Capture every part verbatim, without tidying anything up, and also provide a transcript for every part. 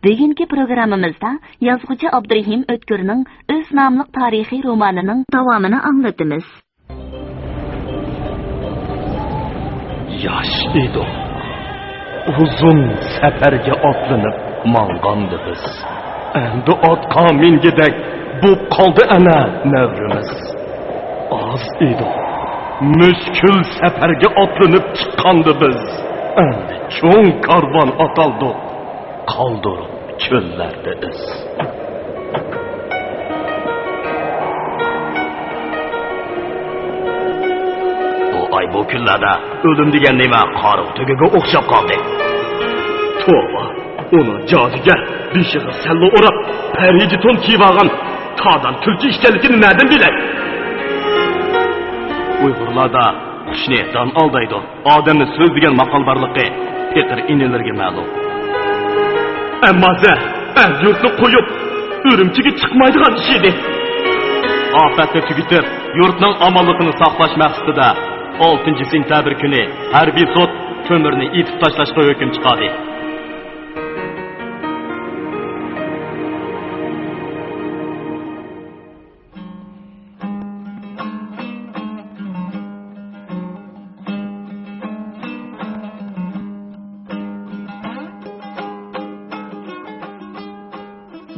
بۈگۈنكى پروگراممىمىزدا يازغۇچى ئابدۇرېھىم ئۆتكۈرنىڭ ئۆز ناملىق تارىخىي رومانىنىڭ داۋامىنى ئاڭلىتىمىز. ياش ئىدۇق. ئۇزۇن سەپەرگە ئاتلىنىپ ماڭغاندا بىز. ئەمدى ئاتقا مىنگۈدەك بوپ قالدى ئەنە نەۋرىمىز. ئاز ئىدۇق. مۈشكۈل سەپەرگە ئاتلىنىپ چىققاندا بىز. ئەمدى چوڭ كارۋان ئاتالدۇق. قالدۇرۇپ چۆللەردە ئىز. بۇ ئاي، بۇ كۈنلەردە ئۆلۈم دېگەن نېمە قارىغۇ تۆگىگە ئوخشاپ قالدى. توۋا، ئۇنىڭ جادۇگەر، بېشىغا سەللە ئوراپ، پەرىجى تون كىيىۋالغان تادان تۈلكە ئىكەنلىكىنى نەدىن بىلەي؟ ئۇيغۇرلاردا قۇشنى دان ئالدايدۇ، ئادەمنى سۆزلىگەن ماقال بارلىقى پېقىر ئىنىلىرىگە مەلۇم. ئەمما زەھ ئەل يۇرتنى قويۇپ، ئۈرۈمچىگە چىقمايدىغان ئىش ئىدى. ئاپەتنى تۈگىتىپ، يۇرتنىڭ ئامانلىقىنى ساقلاش مەقسىتىدە، ئالتىنچى سېنتەبىر كۈنى ھەربىي سوت تۆمۈرنى ئېتىپ تاشلاشقا ھۆكۈم چىقاردى.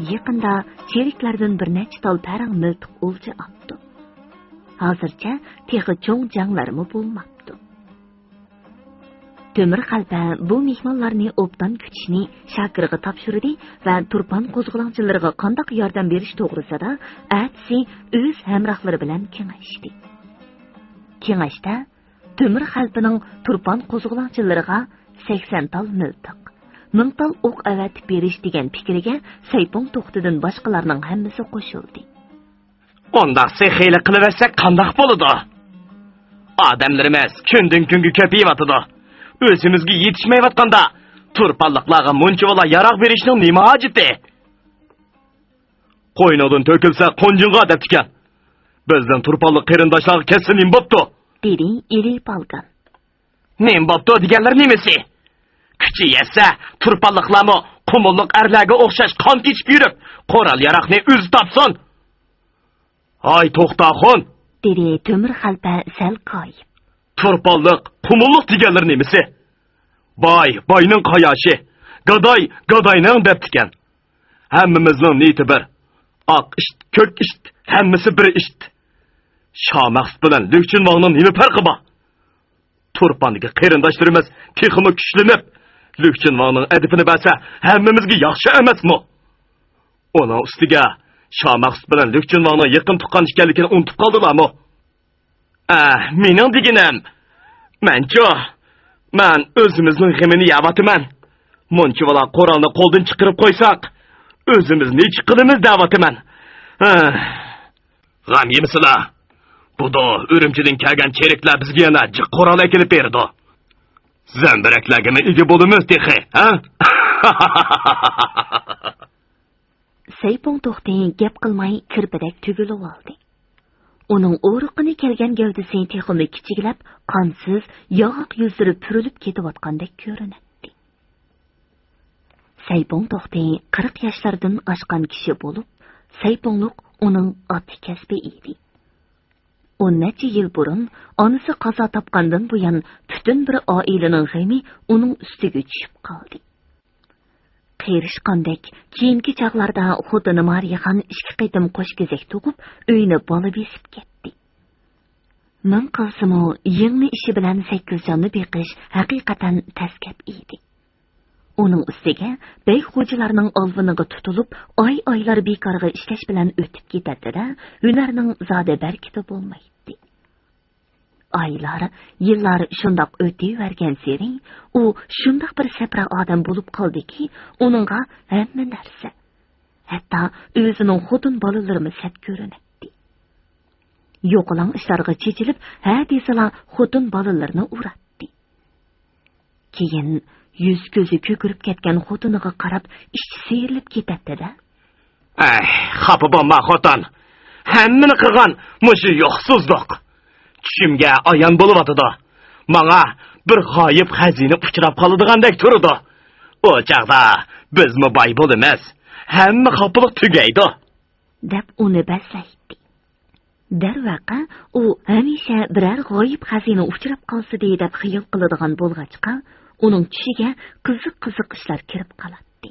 يېقىندا چېرىكلەردىن بىر نەچچە تال پەرەڭ مىلتىق ئولجا ئاپتۇ. ھازىرچە تېخى چوڭ جەڭلەرمۇ بولماپتۇ. تۆمۈر خەلپە بۇ مېھمانلارنى ئوبدان كۈتۈشنى شاكىرغا تاپشۇردى ۋە تۇرپان قوزغىلاڭچىلىرىغا قانداق ياردەم بېرىش توغرىسىدا ئەتىسى ئۆز ھەمراھلىرى بىلەن كېڭەشتى. كېڭەشتە تۆمۈر خەلپىنىڭ تۇرپان قوزغىلاڭچىلىرىغا سەكسەن تال مىلتىق، مىڭ تال ئوق ئەۋەتىپ بېرىش دېگەن پىكرىگە سەيپۇڭ توختىدىن باشقىلارنىڭ ھەممىسى قوشۇلدى. ئۇنداق سېخىيلىق قىلىۋەتسەك قانداق بولىدۇ؟ ئادەملىرىمىز كۈندىن-كۈنگە كۆپىيىۋاتىدۇ. ئۆزىمىزگە يېتىشمەيۋاتقاندا، تۇرپانلىقلارغا مۇنچىۋالا ياراغ بېرىشنىڭ نېمە ھاجىتى؟ «قوينۇڭدىن تۆكۈلسە قونجىڭغا» دەپتىكەن. بىزدىن تۇرپانلىق قېرىنداشلارغا كەتسە نېمە بوپتۇ؟ دېدى ئېلى بالگان. نېمە بوپتۇ دېگەنلىرى نېمىسى؟ كۈچى يەتسە، تۇرپانلىقلارمۇ قۇمۇللۇق ئەرلەرگە ئوخشاش قان كېچىپ يۈرۈپ، قورال-ياراغنى ئۆزى تاپسۇن. ھاي، توختاخۇن! دېدى تۆمۈر خەلپە سەل كايىپ. تۇرپانلىق، قۇمۇللۇق دېگەنلىرى نېمىسى؟ باي، باينىڭ قاياشى، گاداي، گاداينىڭ دەپتىكەن. ھەممىمىزنىڭ نىيىتى بىر. ئاق ئىشت، كۆك ئىشت، ھەممىسى بىر ئىشت. شامەخسۇت بىلەن لۈكچىنۋاڭنىڭ نېمە پەرقى بار؟ تۇرپاندىكى قېرىنداشلىرىمىز تېخىمۇ كۈچلىنىپ، لۈكچىنۋاڭنىڭ ئەدىپىنى بەرسە، ھەممىمىزگە ياخشى ئەمەسمۇ؟ ئۇنىڭ ئۈستىگە شامەخسۇت بىلەن لۈكچىنۋاڭنىڭ يېقىن تۇغقان ئىكەنلىكىنى ئۇنتۇپ قالدىلارمۇ؟ ئە، مېنىڭ دېگىنىم، مەنچۇ، مەن ئۆزىمىزنىڭ غېمىنى يەۋاتىمەن. مۇنچىۋالا قورالنى قولدىن چىقىرىپ قويساق، ئۆزىمىز نېچە قىلىمىز دەۋاتىمەن. ھە. غەم يېمىسىلا. بۇدۇ، ئۈرۈمچىدىن كەلگەن چېرىكلەر بىزگە يەنە جىق قورال ئەكېلىپ بېرىدۇ. زەمبىرەكلەرگىمۇ ئىگە بولىمىز تېخى، ھە؟ سەيپۇڭ توختى گەپ قىلماي كىرپىدەك تۈگۈلۈۋالدى. ئۇنىڭ ئورۇققىنى كەلگەن گەۋدىسى تېخىمۇ كىچىكلەپ، قانسىز، ياغاق يۈزلىرى پۈرۈلۈپ كېتىۋاتقاندەك كۆرۈنەتتى. سەيپۇڭ توختى قىرىق ياشلاردىن ئاشقان كىشى بولۇپ، سەيپۇڭلۇق ئۇنىڭ ئاتا كەسپى ئىدى. ئون نەچچە يىل بۇرۇن ئانىسى قازا تاپقاندىن بۇيان، پۈتۈن بىر ئائىلىنىڭ غېمى ئۇنىڭ ئۈستىگە چۈشۈپ قالدى. قېرىشقاندەك، كېيىنكى چاغلاردا خوتۇنى مارىيخان ئىككى قېتىم قوش كېزەك تۇغۇپ، ئۆينى بالا بېسىپ كەتتى. مىڭ قىلسىمۇ، يىڭنە ئىشى بىلەن سەككىزجاننى بېقىش ھەقىقەتەن تەس گەپ ئىدى. ئۇنىڭ ئۈستىگە بەگ خوجىلارنىڭ ئالۋىنىغا تۇتۇلۇپ، ئاي-ئايلار بىكارغا ئىشلەش بىلەن ئۆتۈپ كېتەتتى-دە، ھۈنەرنىڭ زادى بەرىكىتى بولمايتتى. ئايلار، يىللار شۇنداق ئۆتۈۋەرگەنسېرى، ئۇ شۇنداق بىر سەپرا ئادەم بولۇپ قالدىكى، ئۇنىڭغا ھەممە نەرسە، ھەتتا ئۆزىنىڭ خوتۇن بالىلىرىمۇ سەت كۆرۈنەتتى. يوقىلاڭ ئىشلارغا چېچىلىپ، ھە دېسىلا خوتۇن بالىلىرىنى ئۇراتتى. كېيىن يۈز-كۆزى كۆكىرىپ كەتكەن خوتۇنىغا قاراپ ئىچى سىيرىلىپ كېتەتتى-دە. ئەي، خاپا بولما، خوتۇن. ھەممىنى قىلغان مۇشۇ يوقسۇزلۇق. چۈشۈمگە ئايان بولۇۋاتىدۇ. ماڭا بىر غايىب خەزىنە ئۇچراپ قالىدىغاندەك تۇرىدۇ. ئۇ چاغدا بىزمۇ باي بولىمىز، ھەممە خاپىلىق تۈگەيدۇ، دەپ ئۇنى بەسلەيتتى. دەرۋەقە، ئۇ ھەمىشە بىرەر غايىب خەزىنە ئۇچراپ قالسىدى دەپ خىيال قىلىدىغان بولغاچقا، ئۇنىڭ چۈشىگە قىزىق-قىزىق ئىشلار كىرىپ قالاتتى.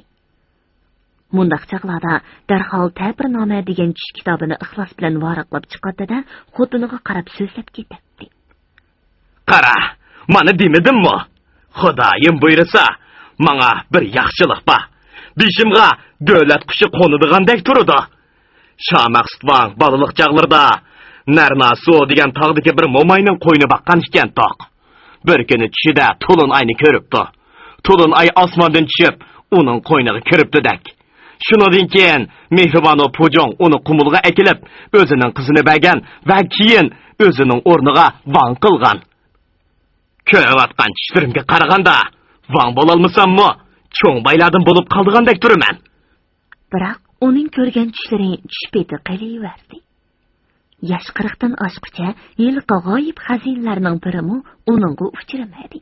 مۇنداق چاغلاردا دەرھال تەبىرنامە دېگەن چۈش كىتابىنى ئىخلاس بىلەن ۋاراقلاپ چىقاتتى-دە، خوتۇنىغا قاراپ سۆزلەپ كېتەتتى. قارا، مانا دېمىدىممۇ؟ خۇدايىم بۇيرۇسا، ماڭا بىر ياخشىلىق بار. بېشىمغا دۆلەت قۇشى قونىدىغاندەك تۇرىدۇ. شامەخسۇت ۋاڭ بالىلىق چاغلىرىدا نەرناسۇ دېگەن تاغدىكى بىر موماينىڭ قوينى باققان ئىكەنتۇق. بىر كۈنى چۈشىدە تولۇن ئاينى كۆرۈپتۇ. تولۇن ئاي ئاسماندىن چۈشۈپ، ئۇنىڭ قوينىغا كىرىپتۇدەك. شۇنىڭدىن كېيىن مېھرىبانۇ پۇجۇڭ ئۇنى قۇمۇلغا ئەكېلىپ، ئۆزىنىڭ قىزىنى بەرگەن ۋە كېيىن ئۆزىنىڭ ئورنىغا ۋاڭ قىلغان. كۆرۈۋاتقان چۈشلىرىمگە قارىغاندا، ۋاڭ بولالمىساممۇ، چوڭ بايلاردىن بولۇپ قالىدىغاندەك تۇرىمەن. بىراق ئۇنىڭ كۆرگەن چۈشلىرى چۈش پېتى قېلىۋەردى. ياش قىرىقتىن ئاشقۇچە ھېلىقى غايىب خەزىنىلەرنىڭ بىرىمۇ ئۇنىڭغا ئۇچرىمىدى.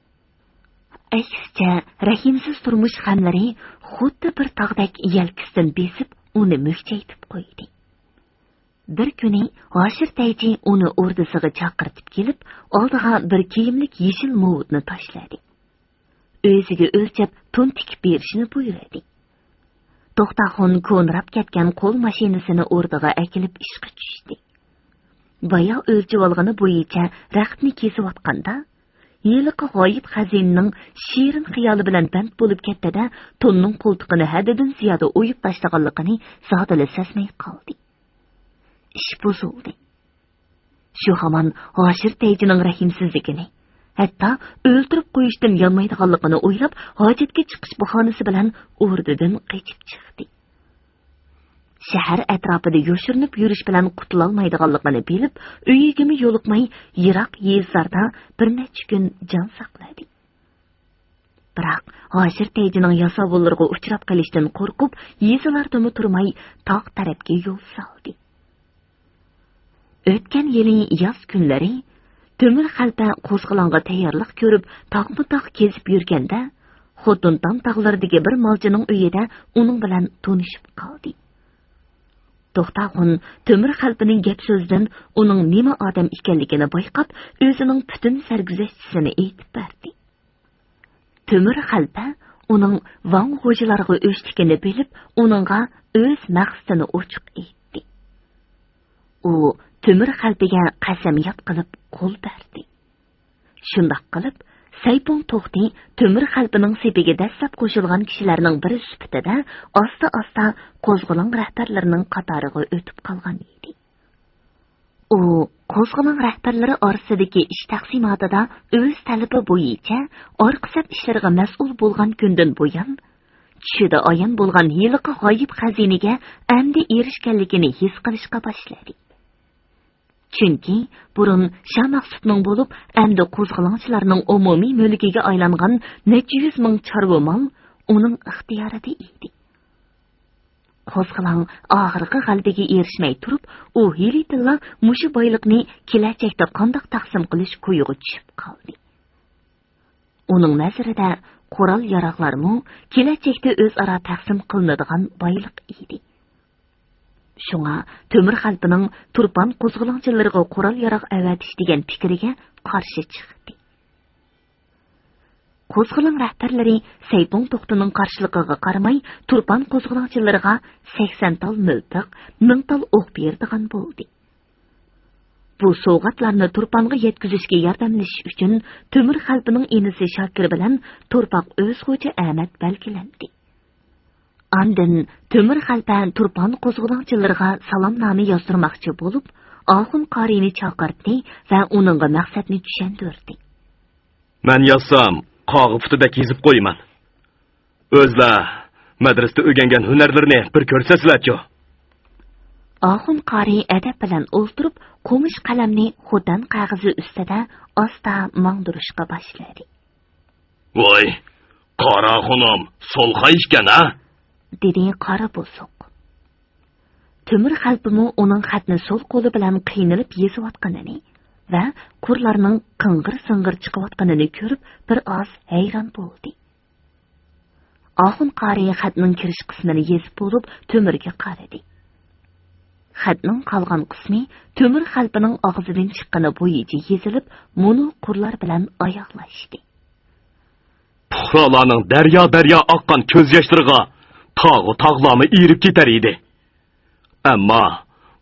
ئەكسىچە، رەھىمسىز تۇرمۇش غەملىرى خۇددى بىر تاغدەك يەلكىسىدىن بېسىپ، ئۇنى مۈكچەيتىپ قويدى. بىر كۈنى ھاشىر تەيجى ئۇنى ئوردىسىغا چاقىرتىپ كېلىپ، ئالدىغا بىر كىيىملىك يېشىل مۇۋۇتنى تاشلىدى. ئۆزىگە ئۆلچەپ تون تىكىپ بېرىشنى بۇيرۇدى. توختاخۇن كونىراپ كەتكەن قول ماشىنىسىنى ئوردىغا ئەكېلىپ ئىشقا چۈشتى. بايا ئۆلچىۋالغىنى بويىچە رەختنى كېسىۋاتقاندا، ھېلىقى غايىب خەزىنىنىڭ شېرىن خىيالى بىلەن بەند بولۇپ كەتتى-دە، توننىڭ قولتۇقىنى ھەددىدىن زىيادە ئويۇپ تاشلىغانلىقىنى زادىلا سەزمەي قالدى. ئىش بۇزۇلدى. شۇ ھامان ھاشىر تەيجىنىڭ رەھىمسىزلىكىنى، ھەتتا ئۆلتۈرۈپ قويۇشتىن يانمايدىغانلىقىنى ئويلاپ، ھاجەتكە چىقىش باھانىسى بىلەن ئوردىدىن قېچىپ چىقتى. شەھەر ئەتراپىدا يوشۇرۇنۇپ يۈرۈش بىلەن قۇتۇلالمايدىغانلىقىنى بىلىپ، ئۆيىگىمۇ يولۇقماي، يىراق يېزىلاردا بىر نەچچە كۈن جان ساقلىدى. بىراق، ھاشىر تەيجىنىڭ ياساۋۇللىرىغا ئۇچراپ قېلىشتىن قورقۇپ، يېزىلاردىمۇ تۇرماي، تاغ تەرەپكە يول سالدى. ئۆتكەن يىلى ياز كۈنلىرى تۆمۈر خەلپە قوزغىلاڭغا تەييارلىق كۆرۈپ، تاغمۇ تاغ كېزىپ يۈرگەندە، خوتۇنتام تاغلىرىدىكى بىر مالچىنىڭ ئۆيىدە ئۇنىڭ بىلەن تونۇشۇپ قالدى. توختاخۇن تۆمۈر خەلپىنىڭ گەپ سۆزىدىن ئۇنىڭ نېمە ئادەم ئىكەنلىكىنى بايقاپ، ئۆزىنىڭ پۈتۈن سەرگۈزەشتىسىنى ئېيتىپ بەردى. تۆمۈر خەلپە ئۇنىڭ ۋاڭ غوجىلارغا ئۆچتىكىنى بىلىپ، ئۇنىڭغا ئۆز مەقسىتىنى ئوچۇق ئېيتتى. ئۇ تۆمۈر خەلپىگە قەسەمياد قىلىپ قول بەردى. شۇنداق قىلىپ، سەيپۇڭ توختى تۆمۈر خەلپىنىڭ سېپىگە دەسلەپ قوشۇلغان كىشىلەرنىڭ بىرى سۈپىتىدە ئاستا-ئاستا قوزغىلاڭ رەھبەرلىرىنىڭ قاتارىغا ئۆتۈپ قالغان ئىدى. ئۇ قوزغىلاڭ رەھبەرلىرى ئارىسىدىكى ئىش تەقسىماتىدا ئۆز تەلىپى بويىچە ئارقا سەپ ئىشلىرىغا مەسئۇل بولغان كۈندىن بۇيان، چۈشىدە ئايان بولغان ھېلىقى غايىب خەزىنىگە ئەمدى ئېرىشكەنلىكىنى ھېس قىلىشقا باشلىدى. چۈنكى بۇرۇن شامەخسۇتنىڭ بولۇپ، ئەمدى قوزغىلاڭچىلارنىڭ ئومۇمىي مۈلكىگە ئايلانغان نەچچە يۈز مىڭ چارۋا مال ئۇنىڭ ئىختىيارىدا ئىدى. قوزغىلاڭ ئاخىرقى غەلىبىگە ئېرىشمەي تۇرۇپ، ئۇ ھېلىتىنلا مۇشۇ بايلىقنى كېلەچەكتە قانداق تەقسىم قىلىش كويىغا چۈشۈپ قالدى. ئۇنىڭ نەزىرىدە قورال-ياراغلارمۇ كېلەچەكتە ئۆزئارا تەقسىم قىلىنىدىغان بايلىق ئىدى. شۇڭا تۆمۈر خەلپىنىڭ تۇرپان قوزغىلاڭچىلىرىغا قورال-ياراغ ئەۋەتىش دېگەن پىكرىگە قارشى چىقتى. قوزغىلاڭ رەھبەرلىرى سەيپۇڭ توختىنىڭ قارشىلىقىغا قارىماي، تۇرپان قوزغىلاڭچىلىرىغا سەكسەن تال مىلتىق، مىڭ تال ئوق بېرىدىغان بولدى. بۇ سوۋغاتلارنى تۇرپانغا يەتكۈزۈشكە ياردەملىشىش ئۈچۈن تۆمۈر خەلپىنىڭ ئىنىسى شاكىر بىلەن تورپاق ئۆز خوجا ئەمەت بەلگىلەندى. ئاندىن تۆمۈر خەلپە تۇرپان قوزغىلاڭچىلىرىغا سالامنامە يازدۇرماقچى بولۇپ، ئاخۇن قارىينى چاقىرتتى ۋە ئۇنىڭغا مەقسەتنى چۈشەندۈردى. مەن يازسام، قاغا پۇتىدەك يېزىپ قويىمەن. ئۆزلەر مەدرىسىدە ئۆگەنگەن ھۈنەرلىرىنى بىر كۆرسەتسىلەچۇ. ئاخۇن قارى ئەدەپ بىلەن ئولتۇرۇپ، قومۇش قەلەمنى خوتەن قەغىزى ئۈستىدە ئاستا ماڭدۇرۇشقا باشلىدى. ۋاي، قارا ئاخۇنۇم، سولخاي ئىكەن ھە؟ دېدى قارا بوزۇق. تۆمۈر خەلپىمۇ ئۇنىڭ خەتنى سول قولى بىلەن قىينىلىپ يېزىۋاتقىنىنى ۋە قۇرلارنىڭ قىڭغىر-سىڭغىر چىقىۋاتقىنىنى كۆرۈپ، بىر ئاز ھەيران بولدى. ئاخۇن قارى خەتنىڭ كىرىش قىسمىنى يېزىپ بولۇپ، تۆمۈرگە قارىدى. خەتنىڭ قالغان قىسمى تۆمۈر خەلپىنىڭ ئاغزىدىن چىققىنى بويىچە يېزىلىپ، مۇنۇ قۇرلار بىلەن ئاياغلاشتى. پۇقرالارنىڭ دەريا-دەريا ئاققان كۆز ياشلىرىغا تاغۇ تاغلارمۇ ئېرىپ كېتەر ئىدى. ئەمما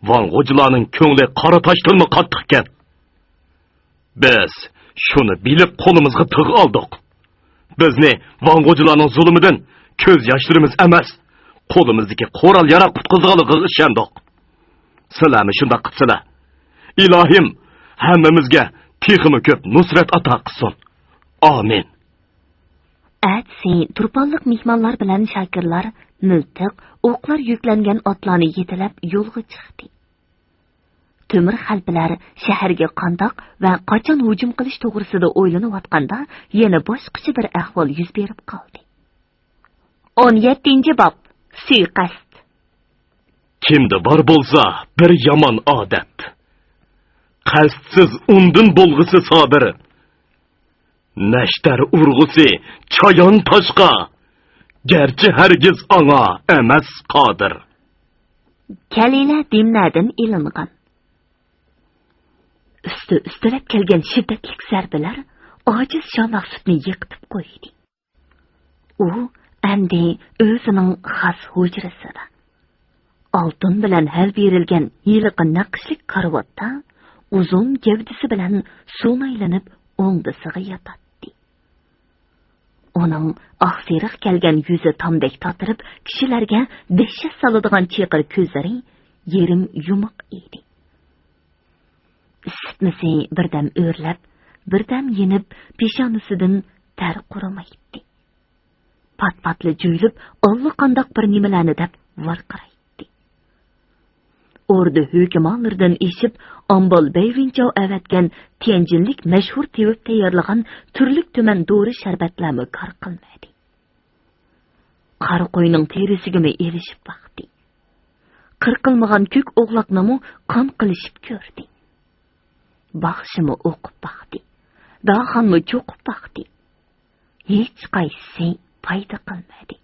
ۋاڭ غوجىلارنىڭ كۆڭلى قارا تاشتىنمۇ قاتتىقكەن. بىز شۇنى بىلىپ قولىمىزغا تىغ ئالدۇق. بىزنى ۋاڭ غوجىلارنىڭ زۇلۇمىدىن كۆز ياشلىرىمىز ئەمەس، قولىمىزدىكى قورال-ياراغ قۇتقۇزىدىغانلىقىغا ئىشەندۇق. سىلەرمۇ شۇنداق قىپسىلەر. ئىلاھىم ھەممىمىزگە تېخىمۇ كۆپ نۇسرەت ئاتا قىلسۇن. ئامىن. ئەتىسى تۇرپانلىق مېھمانلار بىلەن شاكىرلار مىلتىق، ئوقلار يۈكلەنگەن ئاتلارنى يېتىلەپ يولغا چىقتى. تۆمۈر خەلپىلەر شەھەرگە قانداق ۋە قاچان ھۇجۇم قىلىش توغرىسىدا ئويلىنىۋاتقاندا، يەنە باشقىچە بىر ئەھۋال يۈز بېرىپ قالدى. ئون يەتتىنچى باب، سۇيىقەست. كىمدە بار بولسا بىر يامان ئادەت، قەستسىز ئۇندىن بولغۇسى سادىر. نەشتەر ئۇرغۇسى چايان تاشقا، گەرچە ھەرگىز ئاڭا ئەمەس قادىر. كەلىلە دىمنەدىن ئېلىنغان. ئۈستى ئۈستىلەپ كەلگەن شىددەتلىك زەربىلەر ئاجىز شامەخسۇتنى يىقىتىپ قويدى. ئۇ ئەمدى ئۆزىنىڭ خاس ھۇجرىسىدا، ئالتۇن بىلەن ھەل بېرىلگەن ھېلىقى نەقىشلىك كارىۋاتتا ئۇزۇن گەۋدىسى بىلەن سۇنايلىنىپ ئوڭدىسىغا ياتاتتى. ئۇنىڭ ئاقسېرىق كەلگەن يۈزى تامدەك تاتىرىپ، كىشىلەرگە دەھشەت سالىدىغان چېقىر كۆزلىرى يېرىم يۇمۇق ئىدى. ئىسسىتمىسى بىردەم ئۆرلەپ، بىردەم يېنىپ، پېشانىسىدىن تەر قۇرۇمايتتى. پات-پاتلا جۆيلۈپ، ئاللىقانداق بىر نېمىلەرنى دەپ ۋارقىرايتتى. ئوردا ھۆكۈمانلىرىدىن ئېشىپ، ئامبال بەيۋىنچاۋ ئەۋەتكەن تيەنجىنلىك مەشھۇر تېۋىپ تەييارلىغان تۈرلۈك تۈمەن دورا شەربەتلەرمۇ كار قىلمىدى. قارا قوينىڭ تېرىسىگىمۇ ئېلىشىپ باقتى. قىرقىلمىغان كۆك ئوغلاقنىمۇ قان قىلىشىپ كۆردى. باخشىمۇ ئوقۇپ باقتى. داخانمۇ چوقۇپ باقتى. ھېچقايسىسى پايدا قىلمىدى.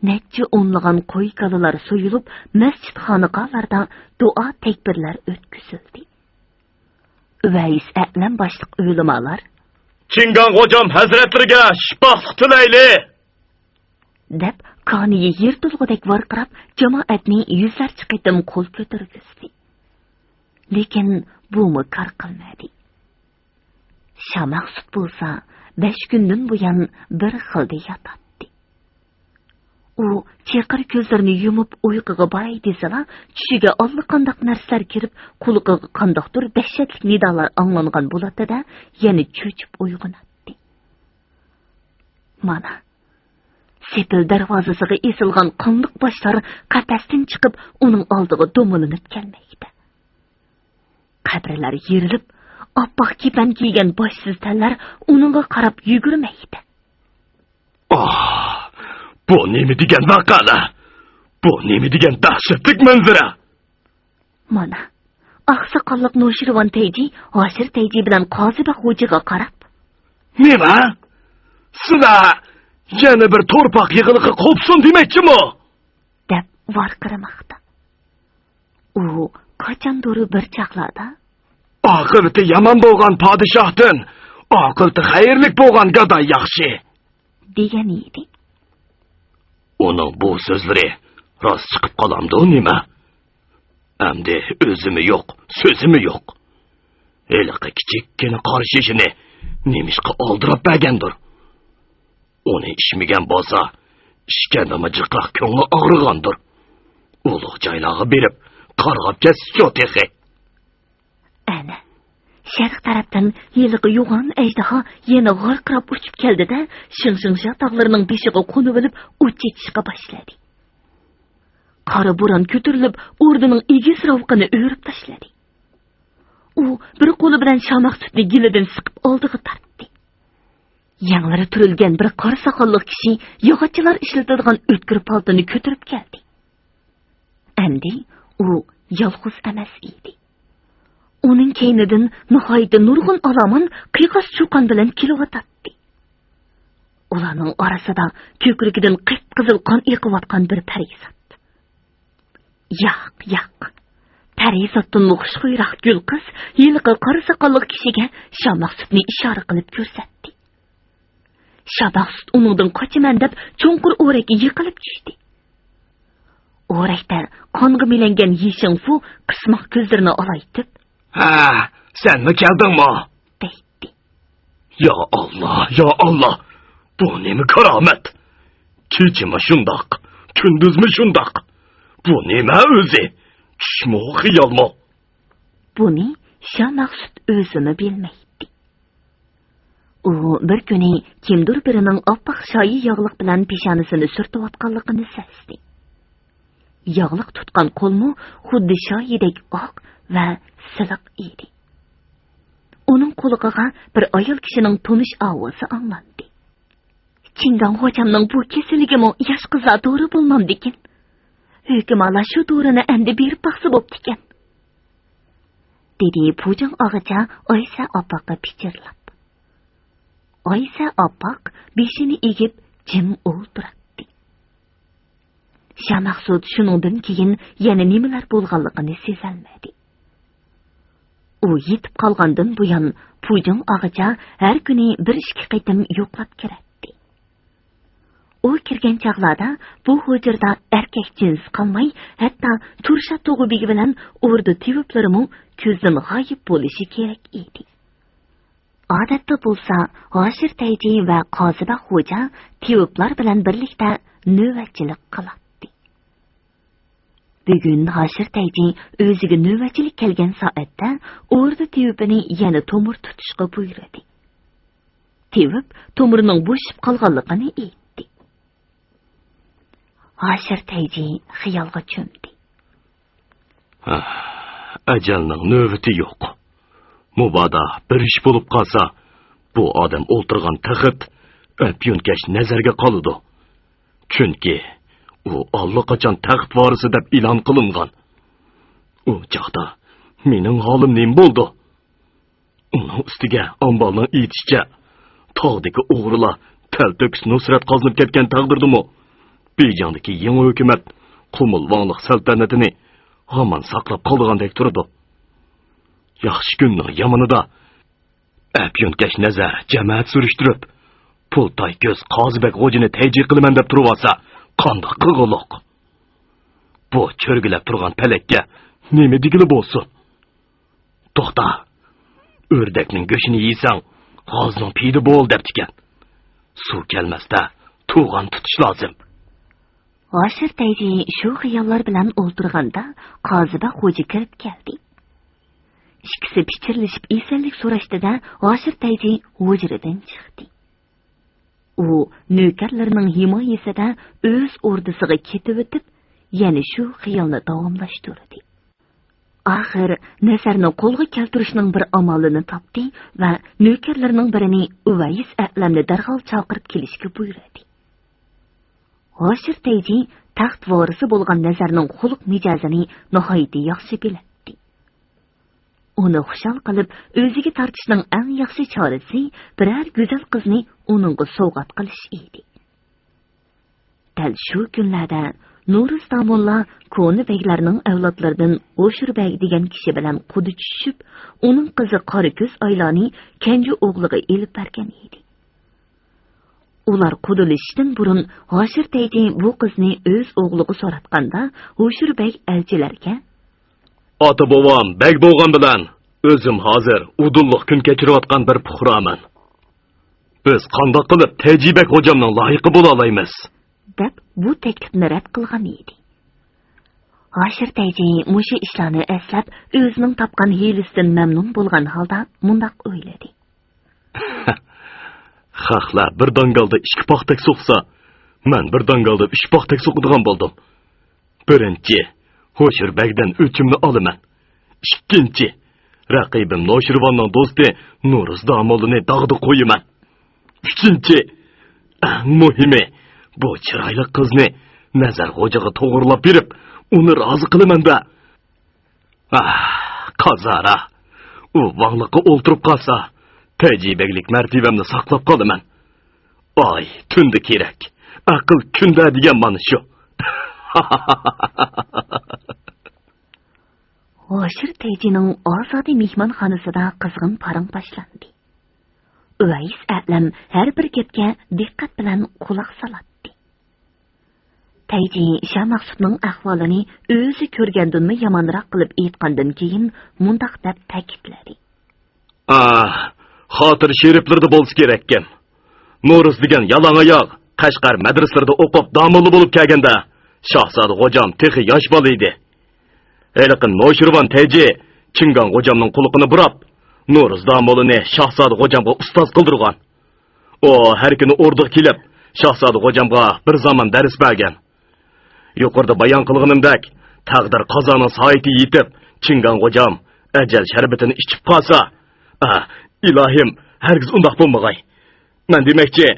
نەچچە ئونلىغان قوي-كالىلار سويۇلۇپ، مەسچىت-خانىقالاردا دۇئا-تەكبىرلەر ئۆتكۈزۈلدى. ئۇۋەيس ئەلەم باشلىق ئۆلىمالار، «چىڭگاڭ غوجام ھەزرەتلىرىگە شىپاھلىق تىلەيلى!» دەپ، كانىيى يىرتىلغۇدەك ۋارقىراپ، جامائەتنى يۈزلەرچە قېتىم قول كۆتۈرگۈزدى. لېكىن بۇمۇ كار قىلمىدى. شامەخسۇت بولسا بەش كۈندىن بۇيان بىر خىلدا ياتاتتى. ئۇ چېقىر كۆزلىرىنى يۇمۇپ ئۇيقۇغا باراي دېسىلا، چۈشىگە ئاللىقانداق نەرسىلەر كىرىپ، قۇلىقىغا قانداقتۇر دەھشەتلىك نىدالار ئاڭلانغان بولاتتى-دە، يەنە چۆچۈپ ئويغىناتتى. مانا، سېپىل دەرۋازىسىغا ئېسىلغان قانلىق باشلار قەپەستىن چىقىپ، ئۇنىڭ ئالدىغا دومىلىنىپ كەلمەكتە. قەبرىلەر يېرىلىپ، ئاپئاق كېپەن كىيگەن باشسىز تەنلەر ئۇنىڭغا قاراپ يۈگۈرمەكتە. ئاھ، بۇ نېمە دېگەن ۋەقەلەر؟ بۇ نېمە دېگەن دەھشەتلىك مەنزىرە؟ مانا، ئاقساقاللىق نوشىرۋان تەيجى ھاشىر تەيجى بىلەن قازى بەگ خوجىغا قاراپ، «نېمە؟ سىلەر يەنە بىر تورپاق يىغىلىقى قوپسۇن دېمەكچىمۇ؟» دەپ ۋارقىرىماقتا. ئۇ قاچاندۇر بىر چاغلاردا، «ئاقىۋىتى يامان بولغان پادىشاھتىن ئاقىۋىتى خەيرلىك بولغان گاداي ياخشى» دېگەن ئىدى. ئۇنىڭ بۇ سۆزلىرى راست چىقىپ قالامدۇ نېمە؟ ئەمدى ئۆزىمۇ يوق، سۆزىمۇ يوق. ھېلىقى كىچىككىنە قارا شېشىنى نېمىشقا ئالدىراپ بەرگەندۇر؟ ئۇنى ئىچمىگەن بولسا، ئىچكەندىمۇ جىقراق كۆڭلى ئاغرىغاندۇر. ئۇلۇغ جايلارغا بېرىپ قارغاپ كەتسىچۇ تېخى. ئەنە، شەرق تەرەپتىن ھېلىقى يوغان ئەجدىھا يەنە ۋارقىراپ ئۇچۇپ كەلدى-دە، شىڭشىڭشيا تاغلىرىنىڭ بېشىغا قونۇۋېلىپ ئوت چېچىشقا باشلىدى. قارا بوران كۆتۈرۈلۈپ، ئوردىنىڭ ئېگىز راۋىقىنى ئۆرۈپ تاشلىدى. ئۇ بىر قولى بىلەن شامەخسۇتنى گېلىدىن سىقىپ ئالدىغا تارتتى. يەڭلىرى تۈرۈلگەن بىر قارا ساقاللىق كىشى ياغاچچىلار ئىشلىتىدىغان ئۆتكۈر پالتىنى كۆتۈرۈپ كەلدى. ئەمدى ئۇ يالغۇز ئەمەس ئىدى. ئۇنىڭ كەينىدىن ناھايىتى نۇرغۇن ئالامان قىيقاس-چۇقان بىلەن كېلىۋاتاتتى. ئۇلارنىڭ ئارىسىدا كۆكرىكىدىن قىپقىزىل قان ئېقىۋاتقان بىر پەرىزات. ياق، ياق. پەرىزاتتىنمۇ خۇشخۇيراق گۈل قىز ھېلىقى قارا ساقاللىق كىشىگە شامەخسۇتنى ئىشارە قىلىپ كۆرسەتتى. شامەخسۇت ئۇنىڭدىن قاچىمەن دەپ چوڭقۇر ئورەككە يىقىلىپ چۈشتى. ئورەكتە قانغا مىلەنگەن يىشىڭفۇ قىسماق كۆزلىرىنى ئالايتىپ، ھە، سەنمۇ كەلدىڭمۇ؟ دەيتتى. يا ئاللا، يا ئاللا! بۇ نېمە كارامەت؟ كېچىمۇ شۇنداق، كۈندۈزمۇ شۇنداق. بۇ نېمە ئۆزى؟ چۈشمۇ، خىيالمۇ؟ بۇنى شامەخسۇت ئۆزىمۇ بىلمەيتتى. ئۇ بىر كۈنى كىمدۇر بىرىنىڭ ئاپئاق شايى ياغلىق بىلەن پېشانىسىنى سۈرتۈۋاتقانلىقىنى سەزدى. ياغلىق تۇتقان قولمۇ خۇددى شايىدەك ئاق ۋە سىلىق ئىدى. ئۇنىڭ قۇلىقىغا بىر ئايال كىشىنىڭ تونۇش ئاۋازى ئاڭلاندى. چىڭگاڭ خوجامنىڭ بۇ كېسىلىگىمۇ ياش قىزلار دورا بولمامدىكىن؟ ھۆكۈمالار شۇ دورىنى ئەمدى بېرىپ باقسا بوپتىكەن، دېدى پۇجاڭ ئاغىچا ئايسە ئاپپاققا پىچىرلاپ. ئايسە ئاپپاق بېشىنى ئېگىپ جىم ئولتۇراتتى. شامەخسۇت شۇنىڭدىن كېيىن يەنە نېمىلەر بولغانلىقىنى سېزەلمىدى. ئۇ يېتىپ قالغاندىن بۇيان پۇجىڭ ئاغىچا ھەر كۈنى بىر ئىككى قېتىم يوقلاپ كىرەتتى. ئۇ كىرگەن چاغلاردا بۇ ھۇجرىدا ئەركەك جىنس قالماي، ھەتتا تۇرشا تۇغۇبىگى بىلەن ئوردا تېۋىپلىرىمۇ كۆزدىن غايىب بولۇشى كېرەك ئىدى. ئادەتتە بولسا ھاشىر تەيجى ۋە قازىبەگ خوجا تېۋىپلار بىلەن بىرلىكتە نۆۋەتچىلىك قىلاتتى. بۈگۈن ھاشىر تەيجى ئۆزىگە نۆۋەتچىلىك كەلگەن سائەتتە ئوردا تېۋىپىنى يەنە تومۇر تۇتۇشقا بۇيرۇدى. تېۋىپ تومۇرنىڭ بوشىشىپ قالغانلىقىنى ئېيتتى. ھاشىر تەيجى خىيالغا چۆمدى. ئەجەلنىڭ نۆۋىتى يوق. مۇبادا بىر ئىش بولۇپ قالسا، بۇ ئادەم ئولتۇرغان تەخت ئەپيۈنكەش نەزەرگە قالىدۇ. چۈنكى ئۇ ئاللىقاچان تەخت ۋارىسى دەپ ئېلان قىلىنغان. ئۇ چاغدا مېنىڭ ھالىم نېمە بولىدۇ؟ ئۇنىڭ ئۈستىگە ئامبالنىڭ ئېيتىشىچە، تاغدىكى ئوغرىلار تەلتۆكۈس نۇسرەت قازىنىپ كەتكەن تەقدىردىمۇ، بېيجىڭدىكى يېڭى ھۆكۈمەت قۇمۇل ۋاڭلىق سەلتەنىتىنى ھامان ساقلاپ قالىدىغاندەك تۇرىدۇ. ياخشى كۈننىڭ يامىنىدا ئەپيۈنكەش نەزەر جەمەت سۈرۈشتۈرۈپ، پۇل تاي كۆز قازىبەگ غوجىنى تەيجى قىلىمەن دەپ تۇرۇۋالسا، قانداق قىلغۇلۇق؟ بۇ چۆرگىلەپ تۇرغان پەلەككە نېمە دېگىلى بولسۇن؟ توختا! ئۆردەكنىڭ گۆشىنى يېسەڭ، غازنىڭ پېيىدە بول دەپتىكەن. سۇ كەلمەستە تۇغان تۇتۇش لازىم. ھاشىر تەيجى شۇ خىياللار بىلەن ئولتۇرغاندا، قازىبەگ خوجا كىرىپ كەلدى. ئىككىسى پىچىرلىشىپ ئېسەنلىك سوراشتىدا، ھاشىر تەيجى ھۇجرىدىن چىقتى. ئۇ نۆكەرلىرىنىڭ ھىمايىسىدە ئۆز ئوردىسىغا كېتىۋېتىپ، يەنە شۇ خىيالنى داۋاملاشتۇردى. ئاخىر نەزەرنى قولغا كەلتۈرۈشنىڭ بىر ئامالىنى تاپتى ۋە نۆكەرلىرىنىڭ بىرىنى ئۇۋەيس ئەلەمنى دەرھال چاقىرىپ كېلىشكە بۇيرۇدى. ھاشىر تەيجى تەخت ۋارىسى بولغان نەزەرنىڭ خۇلق مىجەزىنى ناھايىتى ياخشى بىلەتتى. ئۇنى خۇشال قىلىپ، ئۆزىگە تارتىشنىڭ ئەڭ ياخشى چارىسى بىرەر گۈزەل قىزنى ئۇنىڭغا سوۋغات قىلىش ئىدى. دەل شۇ كۈنلەردە نورۇز داموللار كونا بەگلەرنىڭ ئەۋلادلىرىدىن ھوشۇر بەگ دېگەن كىشى بىلەن قۇدا چۈشۈشۈپ، ئۇنىڭ قىزى قارا كۆز ئايلانى كەنجى ئوغلىغا ئېلىپ بەرگەن ئىدى. ئۇلار قۇدىلىشىشتىن بۇرۇن ھاشىر تەيجى بۇ قىزنى ئۆز ئوغلىغا سوراتقاندا، ھوشۇر بەگ ئەلچىلەرگە، ئاتا بوۋام بەگ بولغان بىلەن ئۆزۈم ھازىر ئۇدۇللۇق كۈن كەچۈرۈۋاتقان بىر پۇقرامەن. بىز قانداق قىلىپ تەيجى بەگ غوجامنىڭ لايىقى بولالايمىز؟ دەپ بۇ تەكلىپنى رەت قىلغان ئىدى. ھاشىر تەيجى مۇشۇ ئىشلارنى ئەسلەپ، ئۆزىنىڭ تاپقان ھىيلىسىدىن مەمنۇن بولغان ھالدا مۇنداق ئويلىدى. خەقلەر بىر داڭگالدا ئىككى پاختەك سوقسا، مەن بىر داڭگالدا ئۈچ پاختەك سوقىدىغان بولدۇم. بىرىنچى، ھوشۇر بەگدىن ئۆچۈمنى ئالىمەن. ئىككىنچى، رەقىبىم نوشىرۋاننىڭ دوستى نورۇز داموللىنى داغدا قويىمەن. ئۈچىنچى، ئەڭ مۇھىمى، بۇ چىرايلىق قىزنى نەزەر غوجىغا توغرىلاپ بېرىپ، ئۇنى رازى قىلىمەن-دە. ئاھ، قازارا! ئۇ ۋاڭلىققا ئولتۇرۇپ قالسا، تەيجى بەگلىك مەرتىۋەمنى ساقلاپ قالىمەن. ئاي، تۈندە كېرەك. ئەقىل كۈندە دېگەن مانا شۇ. ھوشۇر تەيجىنىڭ ئازادە مېھمانخانىسىدا قىزغىن پاراڭ باشلاندى. ئۇۋەيس ئەلەم ھەر بىر گەپكە دىققەت بىلەن قۇلاق سالاتتى. تەيجى شاھ مەخسۇتنىڭ ئەھۋالىنى ئۆزى كۆرگەندىنمۇ يامانراق قىلىپ ئېيتقاندىن كېيىن مۇنداق دەپ تەكىتلىدى. ئاھ، خاتىرە شېرىپلىرىدە بولسا كېرەككەن. نورۇز دېگەن يالاڭ ئاياغ قەشقەر مەدرىسىلىرىدا ئوقۇپ داموللا بولۇپ كەلگەندە، شاھزادە غوجام تېخى ياش بالا ئىدى. ھېلىقى نوشىرۋان تەيجى چىڭگان غوجامنىڭ قۇلىقىنى بۇراپ، نورۇز داموللىنى شاھزادە غوجامغا ئۇستاز قىلدۇرغان. ئۇ ھەر كۈنى ئوردىغا كېلىپ، شاھزادە غوجامغا بىر زامان دەرس بەرگەن. يۇقىرىدا بايان قىلغىنىمدەك، تەقدىر قازانىڭ سايىتى يېتىپ، چىڭگان غوجام ئەجەل شەربىتىنى ئىچىپ قالسا، ئا، ئىلاھىم، ھەرگىز ئۇنداق بولمىغاي. مەن دېمەكچى،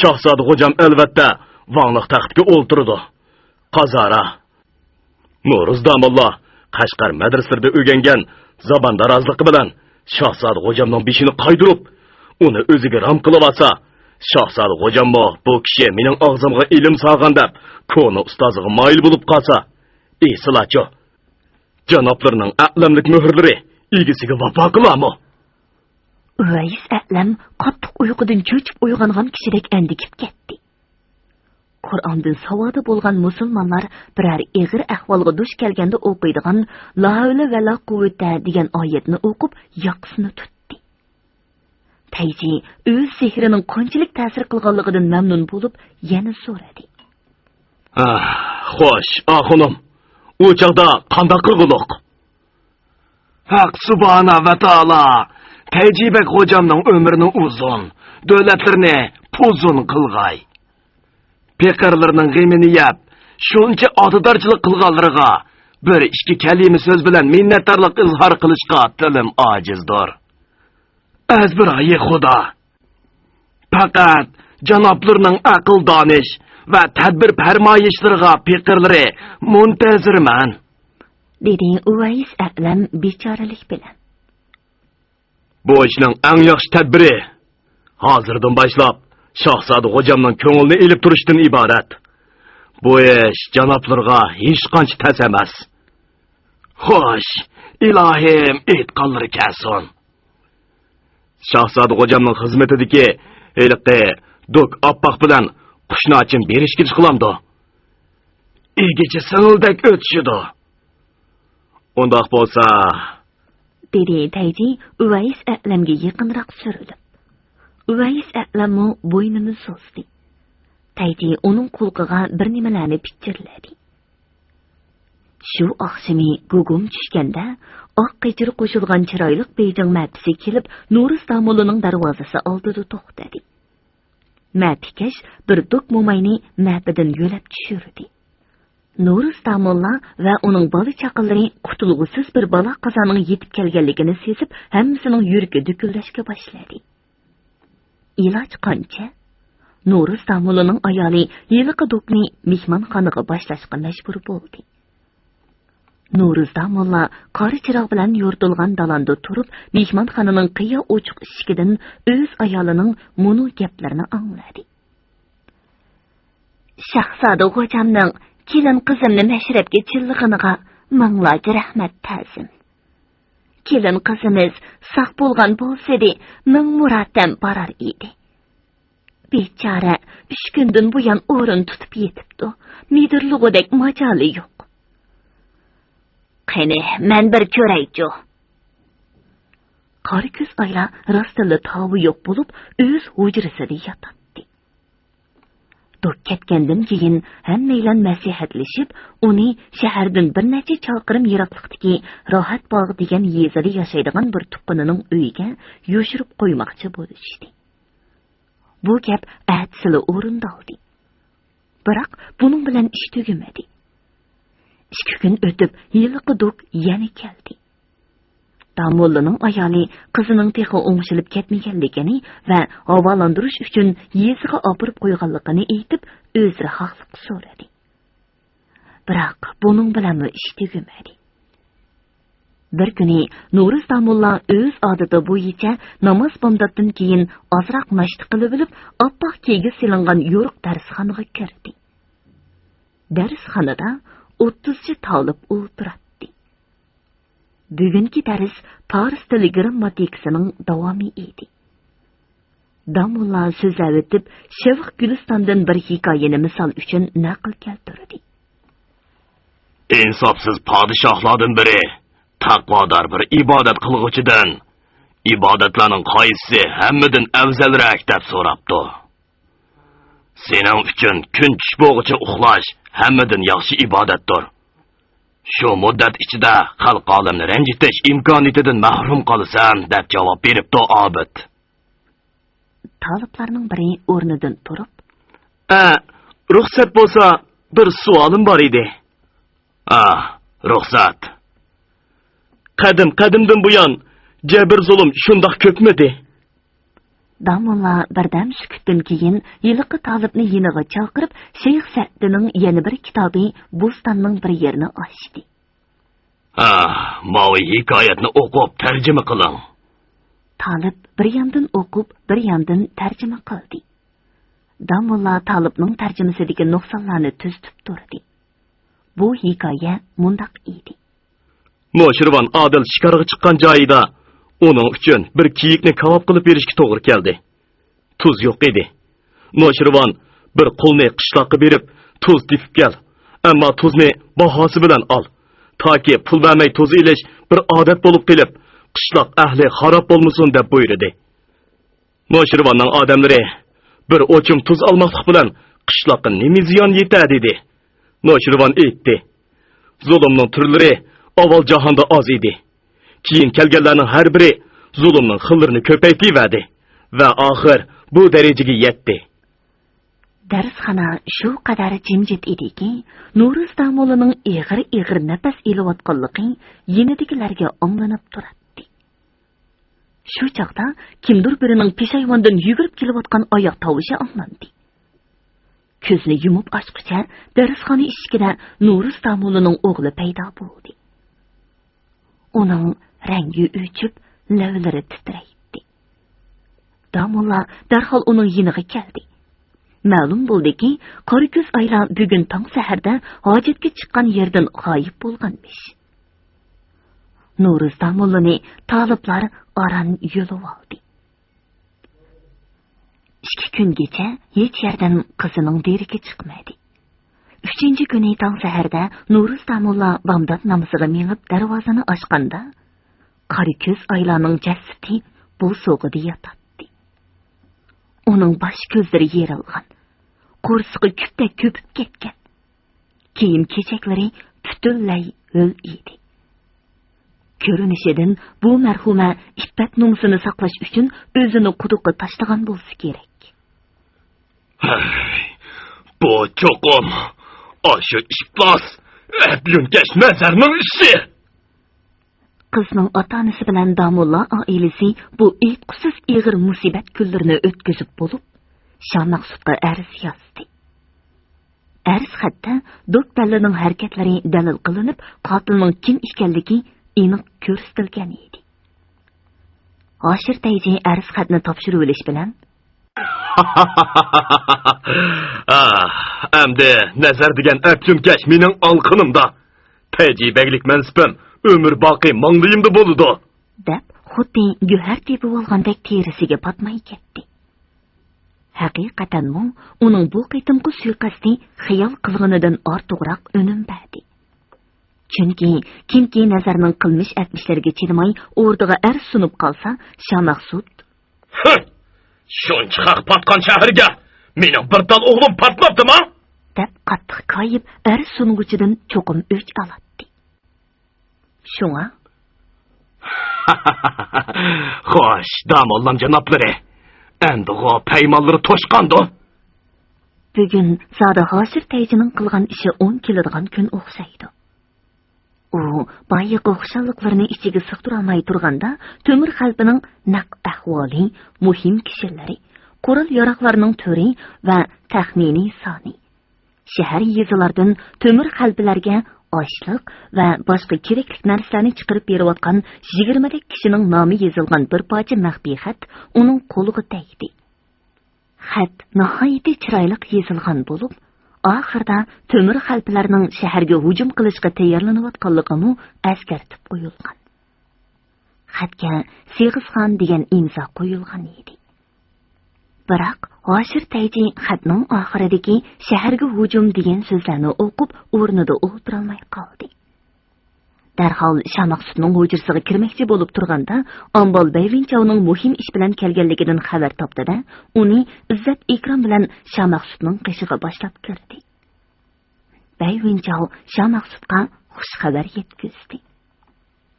شاھزادە غوجام ئەلۋەتتە ۋاڭلىق تەختكە ئولتۇرىدۇ. قازارا. نورۇز داموللا قەشقەر مەدرىسىلىرىدە ئۆگەنگەن زاپاندارازلىقى بىلەن شاھزادە غوجامنىڭ بېشىنى قايدۇرۇپ، ئۇنى ئۆزىگە رام قىلىۋالسا، شاھزادە غوجاممۇ بۇ كىشى مېنىڭ ئاغزىمغا ئىلىم سالغان دەپ، كونا ئۇستازىغا مايىل بولۇپ قالسا، ئېسىلاچۇ. جانابلىرىنىڭ ئەلەملىك مۆھۈرلىرى ئىگىسىگە ۋاپا قىلارمۇ؟ ئۇۋەيس ئەلەم قاتتىق ئۇيقۇدىن چۆچۈپ ئويغانغان كىشىدەك ئەندىكىپ كەتتى. قۇرئاندىن ساۋادى بولغان مۇسۇلمانلار بىرەر ئېغىر ئەھۋالغا دۇچ كەلگەندە ئوقۇيدىغان «لا ھەۋلە ۋە لا قۇۋۋەتە» دېگەن ئايەتنى ئوقۇپ ياقىسىنى تۇتتى. تەيجى ئۆز سېھرىنىڭ قانچىلىك تەسىر قىلغانلىقىدىن مەمنۇن بولۇپ يەنە سورىدى. ئاھ، خوش، ئاخۇنۇم، ئۇ چاغدا قانداق قىلغۇلۇق؟ ھەق سۇبھانە ۋە تائالا تەيجى بەگ غوجامنىڭ ئۆمرىنى ئۇزۇن، دۆلەتلىرىنى پۇزۇن قىلغاي. پېقىرلىرىنىڭ غېمىنى يەپ، شۇنچە ئاتىدارچىلىق قىلغانلىرىغا بىر ئىككى كەلىمە سۆز بىلەن مىننەتدارلىق ئىزھار قىلىشقا تىلىم ئاجىزدۇر. ئەزبىرايى خۇدا! پەقەت جانابلىرىنىڭ ئەقىل دانىش ۋە تەدبىر پەرمايىشلىرىغا پېقىرلىرى مۇنتەزىرمەن، دېدى ئۇۋەيس ئەلەم بىچارىلىك بىلەن. بۇ ئىشنىڭ ئەڭ ياخشى تەدبىرى ھازىردىن باشلاپ شاھزادە غوجامنىڭ كۆڭلىنى ئېلىپ تۇرۇشتىن ئىبارەت. بۇ ئىش جانابلىرىغا ھېچقانچە تەس ئەمەس. خوش، ئىلاھىم، ئېيتقانلىرى كەلسۇن. شاھزادە غوجامنىڭ خىزمىتىدىكى ھېلىقى دوك ئاپپاق بىلەن قۇشناچىم بېرىشكە چىقىلامدۇ؟ ئىگىچە سىڭىلدەك ئۆتۈشىدۇ. ئۇنداق بولسا، دېدى تەيجى ئۇۋەيس ئەلەمگە يېقىنراق سۈرۈلۈپ. ئۇۋەيس ئەلەممۇ بوينىنى سوزدى. تەيجى ئۇنىڭ قۇلىقىغا بىر نېمىلەرنى پىچىرلىدى. شۇ ئاخشىمى گۇگۇم چۈشكەندە، ئاق قېچىر قوشۇلغان چىرايلىق بېيجىڭ مەپىسى كېلىپ، نورۇز داموللىنىڭ دەرۋازىسى ئالدىدا توختىدى. مەپىكەش بىر دوك موماينى مەپىدىن يۆلەپ چۈشۈردى. نورۇز داموللا ۋە ئۇنىڭ بالا-چاقىلىرى قۇتۇلغۇسىز بىر بالا-قازانىڭ يېتىپ كەلگەنلىكىنى سېزىپ، ھەممىسىنىڭ يۈرىكى دۈكۈلدەشكە باشلىدى. ئىلاج قانچە؟ نورۇز داموللىنىڭ ئايالى ھېلىقى دوكنى مېھمانخانىغا باشلاشقا مەجبۇر بولدى. نورۇز داموللا قارا چىراغ بىلەن يورۇتۇلغان دالاندا تۇرۇپ، مېھمانخانىنىڭ قىيا ئوچۇق ئىشىكىدىن ئۆز ئايالىنىڭ مۇنۇ گەپلىرىنى ئاڭلىدى. شاھزادە غوجامنىڭ كېلىن قىزىمنى مەشرەپكە چىللىغىنىغا مىڭلارچە رەھمەت تەزىم. كېلىن قىزىمىز ساق بولغان بولسىدى، مىڭ مۇراتەم بارار ئىدى. بىچارە ئۈچ كۈندىن بۇيان ئورۇن تۇتۇپ يېتىپتۇ. مىدىرلىغۇدەك ماجالى يوق. قېنى، مەن بىر كۆرەيچۇ. قارا كۆز ئايلا راستتىنلا تاۋى يوق بولۇپ، ئۆز ھۇجرىسىدا ياتاتتى. دوك كەتكەندىن كېيىن ھەممەيلەن مەسلىھەتلىشىپ، ئۇنى شەھەردىن بىر نەچچە چاقىرىم يىراقلىقتىكى راھەت باغ دېگەن يېزىدا ياشايدىغان بىر تۇغقىنىنىڭ ئۆيىگە يوشۇرۇپ قويماقچى بولۇشتى. بۇ گەپ ئەتىسىلا ئورۇندالدى. بىراق بۇنىڭ بىلەن ئىش تۈگىمىدى. ئىككى كۈن ئۆتۈپ، ھېلىقى دوك يەنە كەلدى. داموللىنىڭ ئايالى قىزىنىڭ تېخى ئوڭشىلىپ كەتمىگەنلىكىنى ۋە ھاۋالاندۇرۇش ئۈچۈن يېزىغا ئاپىرىپ قويغانلىقىنى ئېيتىپ، ئۆزرە ھاقلىق سورىدى. بىراق بۇنىڭ بىلەنمۇ ئىش تۈگىمىدى. بىر كۈنى نورۇز داموللا ئۆز ئادىتى بويىچە ناماز بامداتتىن كېيىن ئازراق ناشتا قىلىۋېلىپ، ئاپئاق كىيگۈ سېلىنغان يورۇق دەرسخانىغا كىردى. دەرسخانىدا ئوتتۇزچە تالىپ ئولتۇراتتى. بۈگۈنكى دەرس پارس تىلى گرامماتىكىسىنىڭ داۋامى ئىدى. داموللا سۆزلەۋېتىپ، شەۋق گۈلىستاندىن بىر ھېكايىنى مىسال ئۈچۈن نەقىل كەلتۈردى. ئىنساپسىز پادىشاھلاردىن بىرى تەقۋادار بىر ئىبادەت قىلغۇچىدىن، «ئىبادەتلەرنىڭ قايسىسى ھەممىدىن ئەۋزەلرەك؟» دەپ سوراپتۇ. «سېنىڭ ئۈچۈن كۈن چۈش بولغۇچە ئۇخلاش ھەممىدىن ياخشى ئىبادەتتۇر. شۇ مۇددەت ئىچىدە خەلق ئالەمنى رەنجىتىش ئىمكانىيىتىدىن مەھرۇم قالىسەن» دەپ جاۋاب بېرىپتۇ ئابىد. تالىپلارنىڭ بىرى ئورنىدىن تۇرۇپ، ئە، رۇخسەت بولسا، بىر سوئالىم بار ئىدى. ئا، رۇخسەت. قەدىم-قەدىمدىن بۇيان جەبىر-زۇلۇم شۇنداق كۆپمىدى؟ داموللا بىردەم سۈكۈتتىن كېيىن ھېلىقى تالىپنى يېنىغا چاقىرىپ، شەيخ سەئدىنىڭ يەنە بىر كىتابى بوستاننىڭ بىر يېرىنى ئاچتى. ھا، ماۋۇ ھېكايەتنى ئوقۇپ تەرجىمە قىلىڭ. تالىپ بىر ياندىن ئوقۇپ، بىر ياندىن تەرجىمە قىلدى. داموللا تالىپنىڭ تەرجىمىسىدىكى نۇقسانلارنى تۈزىتىپ تۇردى. بۇ ھېكايە مۇنداق ئىدى. نوشىرۋان ئادىل شىكارغا چىققان جايىدا ئۇنىڭ ئۈچۈن بىر كېيىكنى كاۋاپ قىلىپ بېرىشكە توغرا كەلدى. تۇز يوق ئىدى. نوشىرۋان بىر قۇلنى قىشلاققا بېرىپ، «تۇز تېپىپ كەل، ئەمما تۇزنى باھاسى بىلەن ئال. تاكى پۇل بەرمەي تۇز ئېلىش بىر ئادەت بولۇپ قېلىپ، قىشلاق ئەھلى خاراب بولمىسۇن» دەپ بۇيرۇدى. نوشىرۋاننىڭ ئادەملىرى بىر ئوچۇم تۇز ئالماقلىق بىلەن قىشلاققا نېمە زىيان يېتە دېدى. نوشىرۋان ئېيتتى، زۇلۇمنىڭ تۈرلىرى ئاۋۋال جاھاندا ئاز ئىدى. كېيىن كەلگەنلەرنىڭ ھەر بىرى زۇلۇمنىڭ خىللىرىنى كۆپەيتىۋەردى ۋە ئاخىر بۇ دەرىجىگە يەتتى. دەرسخانا شۇ قەدەر جىمجىت ئىدىكى، نورۇز داموللىنىڭ ئېغىر-ئېغىر نەپەس ئېلىۋاتقانلىقى يېنىدىكىلەرگە ئاڭلىنىپ تۇراتتى. شۇ چاغدا كىمدۇر بىرىنىڭ پېشايۋاندىن يۈگۈرۈپ كېلىۋاتقان ئاياق تاۋۇشى ئاڭلاندى. كۆزنى يۇمۇپ ئاچقۇچە دەرسخانا ئىشىكىدە نورۇز داموللىنىڭ ئوغلى پەيدا بولدى. ئۇنىڭ رەڭگى ئۆچۈپ، لەۋلىرى تىترەيتتى. داموللا دەرھال ئۇنىڭ يېنىغا كەلدى. مەلۇم بولدىكى، قارا كۆز ئايلا بۈگۈن تاڭ سەھەردە ھاجەتكە چىققان يېرىدىن غايىب بولغانمىش. نورۇز داموللىنى تالىپلار ئاران يۆلىۋالدى. ئىككى كۈنگىچە ھېچ يەردىن قىزىنىڭ دېرىكى چىقمىدى. ئۈچىنچى كۈنى تاڭ سەھەردە نورۇز داموللا بامدات نامىزىغا مېڭىپ دەرۋازىنى ئاچقاندا، قارا كۆز ئايلانىڭ جەسىتى بوسۇغىدا ياتاتتى. ئۇنىڭ باش كۆزلىرى يېرىلغان، قورسىقى كۈپتەك كۆپۈپ كەتكەن. كىيىم-كېچەكلىرى پۈتۈنلەي ھۆل ئىدى. كۆرۈنۈشىدىن بۇ مەرھۇمە ئىپپەت نومۇسىنى ساقلاش ئۈچۈن ئۆزىنى قۇدۇققا تاشلىغان بولسا كېرەك. ھەي، بۇ چوقۇم ئاشۇ ئىپلاس ئەپيۈنكەش نەزەرنىڭ ئىشى! قىزنىڭ ئاتا-ئانىسى بىلەن داموللا ئائىلىسى بۇ ئېيتقۇسىز ئېغىر مۇسىبەت كۈنلىرىنى ئۆتكۈزۈپ بولۇپ، شامەخسۇتقا ئەرز يازدى. ئەرز خەتتە دوپپەللىنىڭ ھەرىكەتلىرى دەلىل قىلىنىپ، قاتىلنىڭ كىم ئىكەنلىكى ئېنىق كۆرسىتىلگەن ئىدى. ھاشىر تەيجى ئەرز خەتنى تاپشۇرۇۋېلىش بىلەن، ئاھ، ئەمدى نەزەر دېگەن ئەپچۈمكەش مېنىڭ ئالىقىنىمدا. تەيجى بەگلىك مەنسىپىم ئۆمۈر باقى ماڭلىيىمدا بولىدۇ، دەپ، خۇددى گۆھەر تېپىۋالغاندەك تېرىسىگە پاتماي كەتتى. ھەقىقەتەنمۇ، ئۇنىڭ بۇ قېتىمقى سۇيىقەستى خىيال قىلغىنىدىن ئارتۇقراق ئۈنۈم بەردى. چۈنكى كىمكى نەزەرنىڭ قىلمىش ئەتمىشلىرىگە چىدىماي ئوردىغا ئەرز سۇنۇپ قالسا، شامەخسۇت، ھە! شۇنچە خەق پاتقان شەھەرگە مېنىڭ بىر تال ئوغلۇم پاتماپتىما؟ دەپ قاتتىق كايىپ، ئەرز سۇنغۇچىدىن چوقۇم ئۆچ ئالاتتى. شۇڭا، خوش، داموللام جانابلىرى، ئەمدىغۇ پەيمانلىرى توشقاندۇ؟ بۈگۈن زادى ھاشىر تەيجىنىڭ قىلغان ئىشى ئوڭ كېلىدىغان كۈن ئوخشايدۇ. ئۇ بايىقى خۇشاللىقلىرىنى ئىچىگە سىغدۇرالماي تۇرغاندا، تۆمۈر خەلپىنىڭ نەق ئەھۋالى، مۇھىم كىشىلىرى، قورال-ياراغلارنىڭ تۈرى ۋە تەخمىنىي سانى، شەھەر-يېزىلاردىن تۆمۈر خەلپىلەرگە ئاشلىق ۋە باشقا كېرەكلىك نەرسىلەرنى چىقىرىپ بېرىۋاتقان يىگىرمىدەك كىشىنىڭ نامى يېزىلغان بىر پارچە مەخپىي خەت ئۇنىڭ قولىغا تەگدى. خەت ناھايىتى چىرايلىق يېزىلغان بولۇپ، ئاخىرىدا تۆمۈر خەلپىلەرنىڭ شەھەرگە ھۇجۇم قىلىشقا تەييارلىنىۋاتقانلىقىمۇ ئەسكەرتىپ قويۇلغان. خەتكە سېغىزخان دېگەن ئىمزا قويۇلغان ئىدى. بىراق، ھاشىر تەيجى خەتنىڭ ئاخىرىدىكى «شەھەرگە ھۇجۇم» دېگەن سۆزلەرنى ئوقۇپ، ئورنىدا ئولتۇرالماي قالدى. دەرھال شامەخسۇتنىڭ ھۇجرىسىغا كىرمەكچى بولۇپ تۇرغاندا، ئامبال بەيۋىنچاۋنىڭ مۇھىم ئىش بىلەن كەلگەنلىكىدىن خەۋەر تاپتى-دە، ئۇنى ئىززەت-ئىكرام بىلەن شامەخسۇتنىڭ قېشىغا باشلاپ كىردى. بەيۋىنچاۋ شامەخسۇتقا خۇش خەۋەر يەتكۈزدى.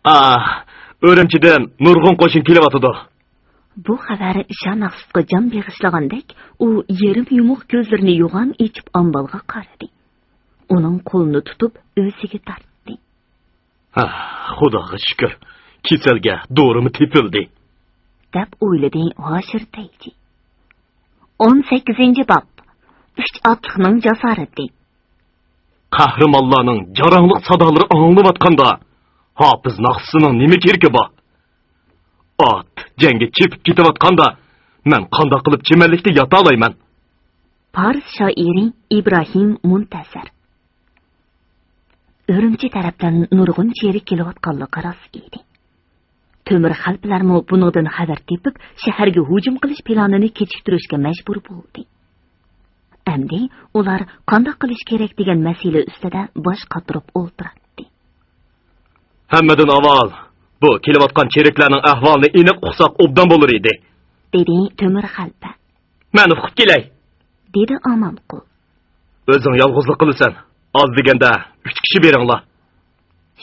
ئاھ، ئۈرۈمچىدىن نۇرغۇن قوشۇن كېلىۋاتىدۇ. بۇ خەۋەر شامەخسۇتقا جان بېغىشلىغاندەك، ئۇ يېرىم يۇمۇق كۆزلىرىنى يوغان ئېچىپ ئامبالغا قارىدى. ئۇنىڭ قولىنى تۇتۇپ ئۆزىگە تارتتى. ھە، خۇداغا شۈكۈر، كېسەلگە دورىمۇ تېپىلدى، دەپ ئويلىدى ھاشىر تەيجى. ئون سەككىزىنچى باب. ئۈچ ئاتلىقنىڭ جاسارىتى. قەھرىمانلارنىڭ جاراڭلىق سادالىرى ئاڭلىنىۋاتقاندا، ھاپىز ناخشىسىنىڭ نېمە كېرىكى بار؟ ئات جەڭگە چېپىپ كېتىۋاتقاندا، مەن قانداق قىلىپ چىمەنلىكتە ياتالايمەن؟ پارس شائىرى ئىبراھىم مۇنتەزەر. ئۈرۈمچى تەرەپتىن نۇرغۇن چېرىك كېلىۋاتقانلىقى راست ئىدى. تۆمۈر خەلپىلەرمۇ بۇنىڭدىن خەۋەر تېپىپ، شەھەرگە ھۇجۇم قىلىش پىلانىنى كېچىكتۈرۈشكە مەجبۇر بولدى. ئەمدى ئۇلار قانداق قىلىش كېرەك دېگەن مەسىلە ئۈستىدە باش قاتۇرۇپ ئولتۇراتتى. ھەممىدىن ئاۋۋال، بۇ كېلىۋاتقان چېرىكلەرنىڭ ئەھۋالىنى ئېنىق ئۇقساق ئوبدان بولۇر ئىدى، دېدى تۆمۈر خەلپە. مەن ئۇقۇپ كېلەي، دېدى ئامانقۇل. ئۆزۈڭ يالغۇزلۇق قىلىسەن. ئاز دېگەندە ئۈچ كىشى بېرىڭلار.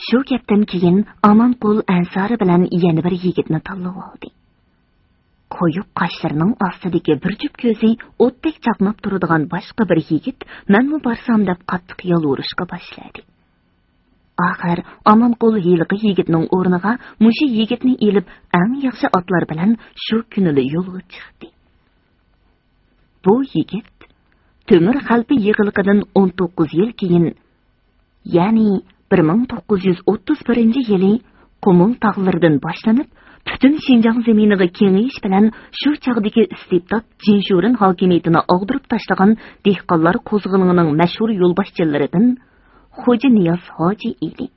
شۇ گەپتىن كېيىن ئامانقۇل ئەنسارى بىلەن يەنە بىر يىگىتنى تاللىۋالدى. قويۇق قاشلىرىنىڭ ئاستىدىكى بىر جۈپ كۆزى ئوتتەك چاقناپ تۇرىدىغان باشقا بىر يىگىت مەنمۇ بارسام دەپ قاتتىق يالۋۇرۇشقا باشلىدى. ئاخىر ئامانقۇل ھېلىقى يىگىتنىڭ ئورنىغا مۇشۇ يىگىتنى ئېلىپ، ئەڭ ياخشى ئاتلار بىلەن شۇ كۈنىلا يولغا چىقتى. بۇ يىگىت تۆمۈر خەلپە يىغىلىقىدىن ئون توققۇز يىل كېيىن، يەنى بىر مىڭ توققۇز يۈز ئوتتۇز بىرىنچى يىلى قۇمۇل تاغلىرىدىن باشلىنىپ، پۈتۈن شىنجاڭ زېمىنىغا كېڭىيىش بىلەن شۇ چاغدىكى ئىستىبدات جىنشۇرېن ھاكىمىيىتىنى ئاغدۇرۇپ تاشلىغان دېھقانلار قوزغىلىڭىنىڭ مەشھۇر يولباشچىلىرىدىن خوجا نىياز ھاجى ئىدى.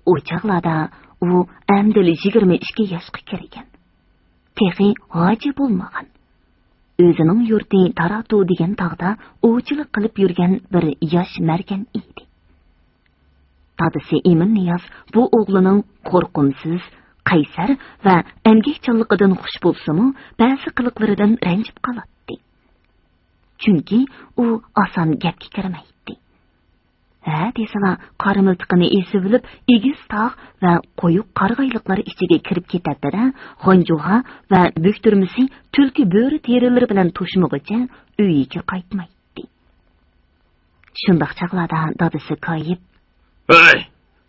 ئۇ چاغلاردا ئۇ ئەمدىلا يىگىرمە ئىككى ياشقا كىرگەن. تېخى ھاجى بولمىغان. ئۆزىنىڭ يۇرتى تاراتۇ دېگەن تاغدا ئوۋچىلىق قىلىپ يۈرگەن بىر ياش مەرگەن ئىدى. دادىسى ئىمىن نىياز بۇ ئوغلىنىڭ قورقۇمسىز، قەيسەر ۋە ئەمگەكچانلىقىدىن خۇش بولسىمۇ، بەزى قىلىقلىرىدىن رەنجىپ قالاتتى. چۈنكى ئۇ ئاسان گەپكە كىرمەيتتى. ھە دېسىلا، قارا مىلتىقىنى ئېسىۋېلىپ، ئېگىز تاغ ۋە قويۇق قارىغايلىقلار ئىچىگە كىرىپ كېتەتتى-دە، غۇنجۇغا ۋە بۆكتۈرمىسى تۈلكە بۆرە تېرىلىرى بىلەن توشمىغۇچە ئۆيىگە قايتمايتتى. شۇنداق چاغلاردا دادىسى كايىپ، «ھەي،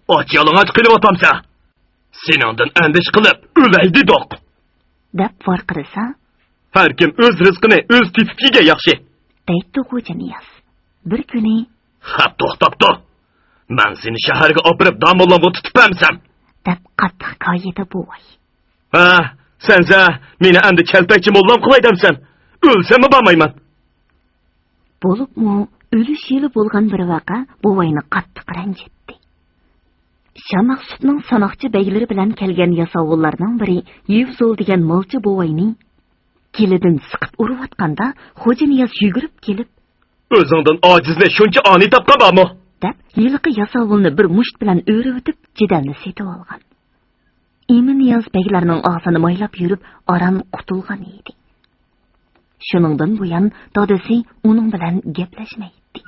ئاچ يالىڭاچ قېلىۋاتامسەن؟ سېنىڭدىن ئەندىشە قىلىپ ئۆلەي دېدۇق!» دەپ ۋارقىرىسا، «ھەركىم ئۆز رىزقىنى ئۆزى تېپىپ يېگەن ياخشى!» دەيتتى خوجا نىياز. بىر كۈنى، «خەپ توختاپتۇ! مەن سېنى شەھەرگە ئاپىرىپ داموللامغا تۇتۇپ بەرمىسەم!» دەپ قاتتىق كايىدى بوۋاي. «ھە، سەنسە مېنى ئەمدى چەلپەكچى موللام قىلاي دەمسەن؟ ئۆلسەممۇ بارمايمەن!» بولۇپمۇ ئۆلۈش يىلى بولغان بىر ۋەقە بوۋاينى قاتتىق رەنجىتتى. شامەخسۇتنىڭ ساناقچى بەگلىرى بىلەن كەلگەن ياساۋۇللارنىڭ بىرى يېۋزول دېگەن مالچى بوۋاينى گېلىدىن سىقىپ ئۇرۇۋاتقاندا، خوجا نىياز يۈگۈرۈپ كېلىپ، «ئۆزۈڭدىن ئاجىزنى شۇنچە ئانىي تاپقان بارمۇ؟» دەپ، ھېلىقى ياساۋۇلنى بىر مۇشت بىلەن ئۆرۈۋېتىپ، جېدەلنى سېتىۋالغان. ئىمىن نىياز بەگلەرنىڭ ئاغزىنى مايلاپ يۈرۈپ، ئاران قۇتۇلغان ئىدى. شۇنىڭدىن بۇيان دادىسى ئۇنىڭ بىلەن گەپلەشمەيتتى.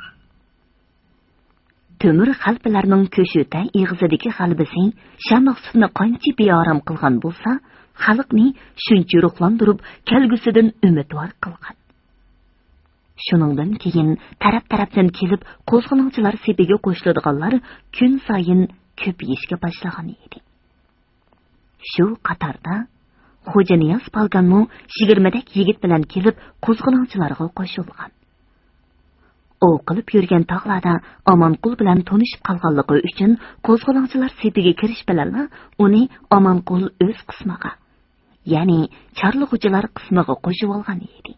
تۆمۈر خەلپىلەرنىڭ كۆشۆتە ئېغىزىدىكى غەلىبىسى شامەخسۇتنى قانچە بىئارام قىلغان بولسا، خەلقنى شۇنچە روھلاندۇرۇپ، كەلگۈسىدىن ئۈمىدۋار قىلغان. شۇنىڭدىن كېيىن تەرەپ-تەرەپتىن كېلىپ، قوزغىلاڭچىلار سېپىگە قوشۇلىدىغانلار كۈنسايىن كۆپىيىشكە باشلىغان ئىدى. شۇ قاتاردا خوجا نىياز پالگانمۇ يىگىرمىدەك يىگىت بىلەن كېلىپ، قوزغىلاڭچىلارغا قوشۇلغان. ئوۋ قىلىپ يۈرگەن تاغلاردا ئامانقۇل بىلەن تونۇشۇپ قالغانلىقى ئۈچۈن، قوزغىلاڭچىلار سېپىگە كىرىش بىلەنلا ئۇنى ئامانقۇل ئۆز قىسمىغا، يەنى چارلىغۇچىلار قىسمىغا قوشۇۋالغان ئىدى.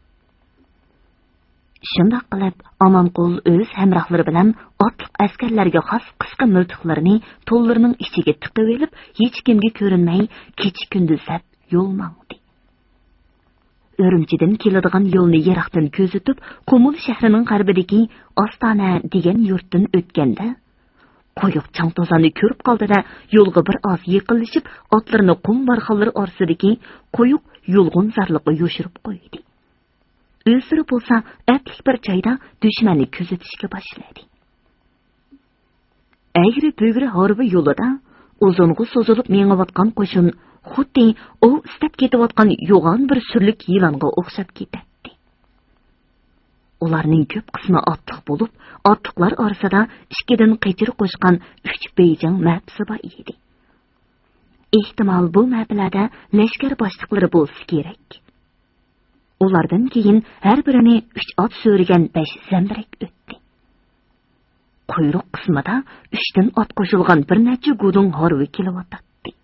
شۇنداق قىلىپ، ئامانقۇل ئۆز ھەمراھلىرى بىلەن ئاتلىق ئەسكەرلەرگە خاس قىسقا مىلتىقلىرىنى تونلىرىنىڭ ئىچىگە تىقىۋېلىپ، ھېچكىمگە كۆرۈنمەي، كېچە-كۈندۈز دەپ يول ماڭدى. ئۈرۈمچىدىن كېلىدىغان يولنى يىراقتىن كۆزىتىپ، قۇمۇل شەھىرىنىڭ غەربىدىكى ئاستانە دېگەن يۇرتتىن ئۆتكەندە، قويۇق چاڭ-توزاننى كۆرۈپ قالدى-دە، يولغا بىر ئاز يېقىنلىشىپ، ئاتلىرىنى قۇم بارخانلىرى ئارىسىدىكى قويۇق يۇلغۇنزارلىققا يوشۇرۇپ قويدى. ئۆزلىرى بولسا ئەپلىك بىر جايدا دۈشمەننى كۆزىتىشكە باشلىدى. ئەگرى-بۈگرى ھارۋا يولىدا ئۇزۇنغا سوزۇلۇپ مېڭىۋاتقان قوشۇن خۇددى ئوۋ ئىزدەپ كېتىۋاتقان يوغان بىر سۈرلۈك يىلانغا ئوخشاپ كېتەتتى. ئۇلارنىڭ كۆپ قىسمى ئاتلىق بولۇپ، ئاتلىقلار ئارىسىدا ئىككىدىن قېچىر قوشقان ئۈچ بېيجىڭ مەپىسى بار ئىدى. ئېھتىمال، بۇ مەپىلەردە لەشكەر باشلىقلىرى بولسا كېرەك. ئۇلاردىن كېيىن ھەر بىرىنى ئۈچ ئات سۆرىگەن بەش زەمبىرەك ئۆتتى. قۇيرۇق قىسمىدا ئۈچتىن ئات قوشۇلغان بىر نەچچە گۇدۇڭ ھارۋا كېلىۋاتاتتى.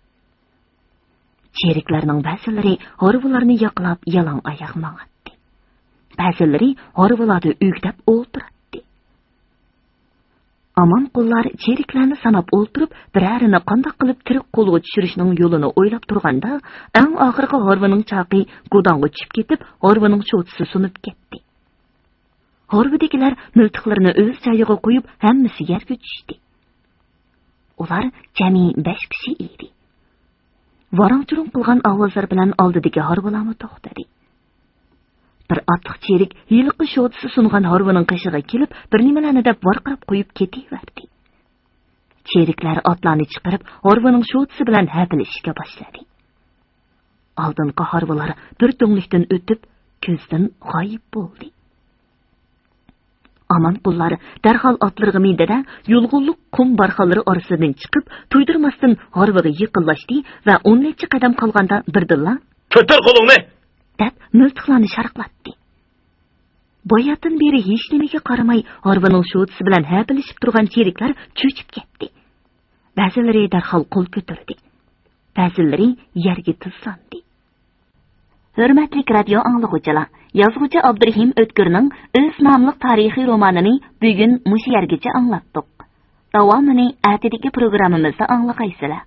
چېرىكلەرنىڭ بەزىلىرى ھارۋىلارنى ياقلاپ يالاڭ ئاياغ ماڭاتتى. بەزىلىرى ھارۋىلاردا ئۆگدەپ ئولتۇراتتى. ئامانقۇللار چېرىكلەرنى ساناپ ئولتۇرۇپ، بىرەرىنى قانداق قىلىپ تىرىك قولغا چۈشۈرۈشنىڭ يولىنى ئويلاپ تۇرغاندا، ئەڭ ئاخىرقى ھارۋىنىڭ چاقى گۇداڭغا چۈشۈپ كېتىپ، ھارۋىنىڭ شوتىسى سۇنۇپ كەتتى. ھارۋىدىكىلەر مىلتىقلىرىنى ئۆز جايىغا قويۇپ، ھەممىسى يەرگە چۈشتى. ئۇلار جەمئىي بەش كىشى ئىدى. ۋاراڭ-چۇرۇڭ قىلغان ئاۋازلار بىلەن ئالدىدىكى ھارۋىلارمۇ توختىدى. بىر ئاتلىق چېرىك ھېلىقى شوتىسى سۇنغان ھارۋىنىڭ قېشىغا كېلىپ، بىر نېمىلەرنى دەپ ۋارقىراپ قويۇپ كېتىۋەردى. چېرىكلەر ئاتلارنى چىقىرىپ، ھارۋىنىڭ شوتىسى بىلەن ھەپىلىشىشكە باشلىدى. ئالدىنقى ھارۋىلار بىر تۈڭلۈكتىن ئۆتۈپ، كۆزدىن غايىب بولدى. ئامانقۇللار دەرھال ئاتلىرىغا مىندى-دە، يۇلغۇنلۇق قۇم بارخانلىرى ئارىسىدىن چىقىپ، تۇيدۇرماستىن ھارۋىغا يېقىنلاشتى ۋە ئون نەچچە قەدەم قالغاندا بىردىنلا، «كۆتۈر قولۇڭنى!» دەپ، مىلتىقلارنى شارقلاتتى. باياتىن بېرى ھېچنېمىگە قارىماي، ھارۋىنىڭ شوتىسى بىلەن ھەپىلىشىپ تۇرغان چېرىكلەر چۆچۈپ كەتتى. بەزىلىرى دەرھال قول كۆتۈردى. بەزىلىرى يەرگە تىزلاندى. ھۆرمەتلىك رادىيو ئاڭلىغۇچىلار، يازغۇچى ئابدۇرېھىم ئۆتكۈرنىڭ ئۆز ناملىق تارىخىي رومانىنى بۈگۈن مۇشۇ يەرگىچە ئاڭلاتتۇق. داۋامىنى ئەتىدىكى پروگراممىمىزدا ئاڭلىغايسىلەر.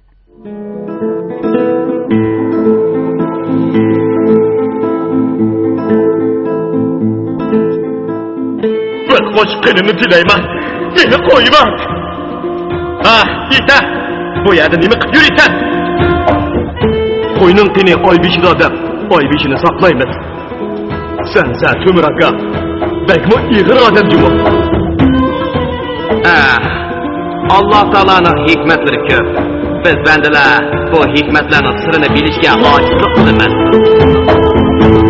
بىر قوش قېنىمنى تىلەيمەن، مېنى قويما! ھا، ئىسا! بۇ يەردە نېمە قىلىپ يۈرىسەن؟ قوينىڭ قېنى ئاي بېشىدا دەپ، ئاي بېشىنى ساقلايمىز. سەن، سەن تۆمۈر ئاكا، بەكمۇ ئېغىر ئادەم جۇمۇ. ئە، ئاللا تائالانىڭ ھېكمەتلىرى كۆپ. بىز بەندىلەر بۇ ھېكمەتلەرنىڭ سىرىنى بىلىشكە ئاجىزلىق قىلىمىز.